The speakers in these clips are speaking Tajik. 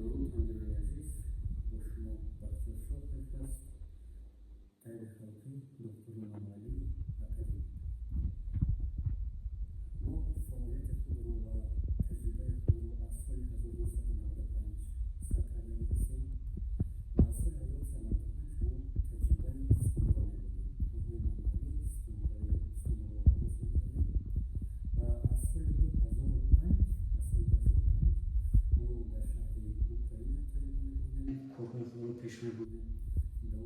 Дуруд, ҳамдилони азиз, бо шумо Бахтиёр Шоҳев аст, табиби халқӣ, духтури мануалӣ, академик. Мо фаъолияти худро ва таҷрибаи худро аз соли 1995 сар кардаем ҳастем ва аз соли 1995 мо таҷрибаи сутунмӯҳра мебурдем. Корҳои мануалӣ, сутунмӯҳраро оғоз мекардем ва аз соли 2005, аз соли 2005 мо дар шаҳри Украина таҷриба мебурдем, корҳои худро пеш мебурдем. Дар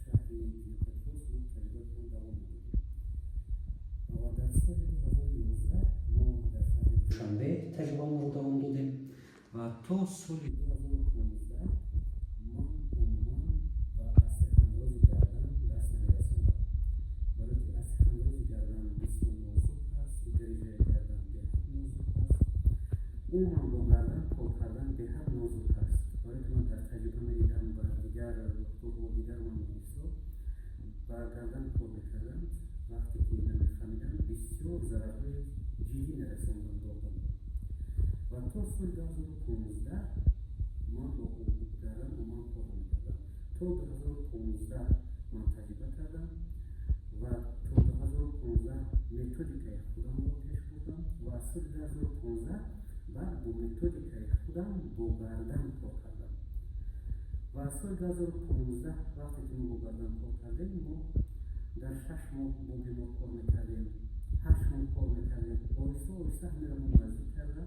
шаҳри Днепропетровск мо таҷрибаи худро давом медодем ва дар соли 2011 мо дар шаҳри Душанбе таҷрибаамонро давом додем ва то соли 2015 ман умуман ба остеохондрози гардан даст намерасондам, барое ки остеохондрози гардан бисёр нозук аст, грыжаи гардан беҳад нозук аст, умуман бо гардан кор кардан беҳад нозук аст, барое ки ман дар таҷриба медидам, ба дигар духтурҳо, дигар мануалистҳо ба гардан кор мекарданд, вақте ки намефаҳмиданд, бисёр зарарҳои ҷиддӣ мерасонданд ба одамро. Ва то соли 2015 ман бо гардан умуман кор намекардам. То 2015 ман таҷриба кардам ва то 2015 методикаи худамро пеш бурдам ва аз соли 2015 баъд бо методикаи худам бо гардан кор кардам. Ва аз соли 2015, вақте ки мо бо гардан кор кардем, мо дар 6 моҳ бо бемор кор мекардем, 8 моҳ кор мекардем. Оҳиста оҳиста ҳамеро мо наздик карда,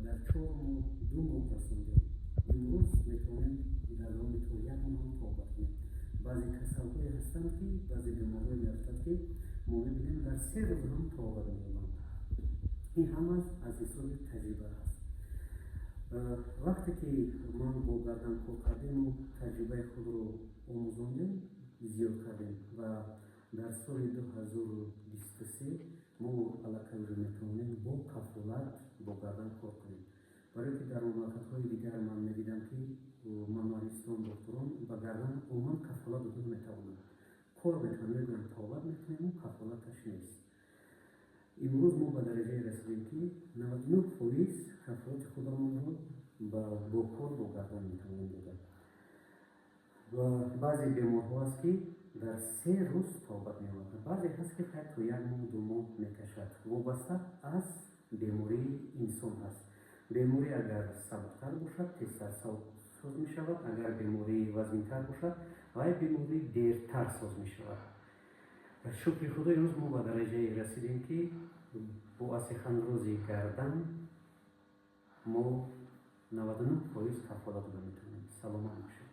дар 4 моҳ, 2 моҳ расондем. Имрӯз метавонем дар давоми то як моҳ ҳам табобат кунем. Баъзе касалҳое ҳастанд, ки баъзе беморҳое меафтад, ки мо мебинем, дар 3 рӯз ҳам табобат меёбанд. Ин ҳама аз ҳисоби таҷриба аст. Вақте ки ман бо гардан кор кардему таҷрибаи худро омӯзондем, зиёд кардем ва дар соли 2023 мо аллакай уже метавонем бо кафолат бо гардан кор кунем, барое ки дар мамлакатҳои дигар ман медидам, ки мануалистон, духтурон ба гардан умуман кафолат дода наметавонанд. Кор мекунанд, мегӯянд, табобат мекунему кафолаташ нест. Имрӯз мо ба дараҷае расидем, ки 99% кафолати худамонро бо кор бо гардан метавонем дода. Ва баъзе беморҳо аст, ки дар 3 рӯз табобат меёбанд, баъзе ҳаст, ки хайр, то як моҳ, 2 моҳ мекашад. Вобаста аз бемории инсон аст. Беморӣ агар сабуктар бошад, тезтар соз мешавад, агар беморӣ вазнинтар бошад, вай беморӣ дертар соз мешавад. Шукри Худо, имрӯз мо ба дараҷае расидем, ки бо остеохондрози гардан мо 99% кафолат дода метавонем. Саломат бошед.